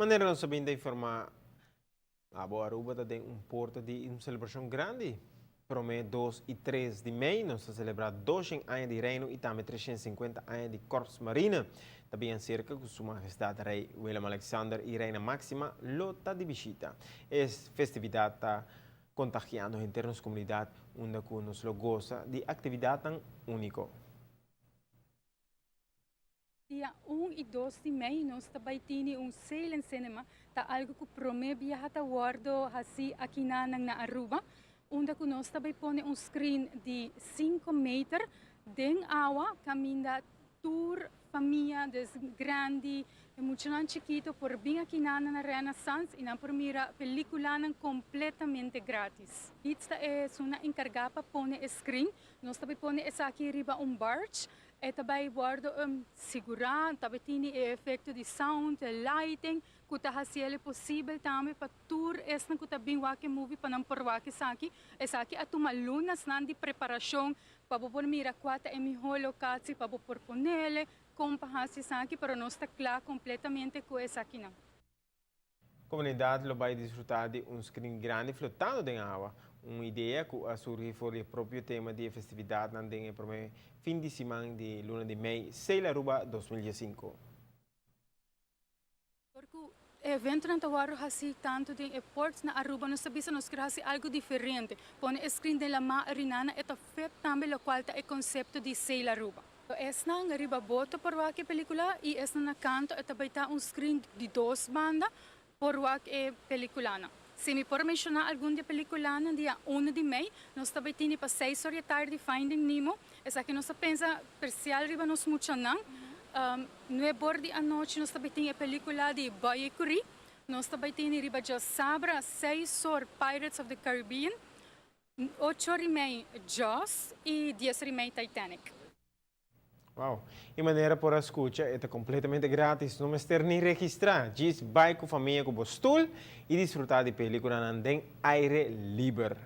Manera nos a bin ta informa abo, Aruba ta den un porta di un celebracion grandi. Prome, 2 y 3 di mei, nos ta celebra 200 aña di Reino y tambe 350 aña di Korps Marine. Tambe cerca cu Su Mahestad Rey Willem Alexander y Reina Maxima lo ta di bishita. E festividad ta contagiando henter nos comunidad, unda cu nos lo goza di actividad unico. Dia 1 y 2 di mei nos tambe tin un Silent Cinema, ta algo cu prome biaha ta wordo haci aki na Aruba, unda cu nos tambe pone un screen di 5 meter den awa, caminda tur famia, desde grandi, mucho chikito, por bin aki na Renaissance y nan por mira pelicula completamente gratis. Esta e un encarga pa pone screen, nos tambe pone esaki riba un barge, e tambe wordo sigura, tambe tin e efecto di sound, lighting, cu ta haciendo posibel tambe pa tur esnan cu ta bin wak movie pa nan por wak esaki. Esaki a tuma lunanan di preparacion pa por mira cua ta e miho locatie pa por pone, con pa haci esaki, pero nos ta cla completamente cu esaki nan. Comunidad lo bay disfruta di un screen grandi flotando den awa. Un idea cu a surgi for di e propio tema di festividad den prome fin di siman di luna di mei, Sail Aruba 2015. Evento nan ta wordo haci tanto den airport na Aruba, nos sa nos kier haci algo diferente. Pone screen den lama rinana e ta fit tambe locual ta e concepto di Sail Aruba. Esnan riba boto por wak e pelicula y esnan na canto e tambe ta un screen di dos banda por wak e pelicula nan. Si mi por menciona algun di e pelicula nan, dia 1 di mei, nos tambe tin pa 6 or di atardi Finding Nemo. Esaki nos a pensa special riba nos muchanan. 9 or di anochi nos tambe tin e pelicula di Boy Curie. Nos tambe tin riba diasabra 6 or Pirates of the Caribbean. 8 or y mei Jaws y 10 or y mei Titanic. Wow. E manera por scucha ta completamente gratis, no mester ni registra. Djis bay cu famia cu stoel y disfruta di pelicula den aire liber.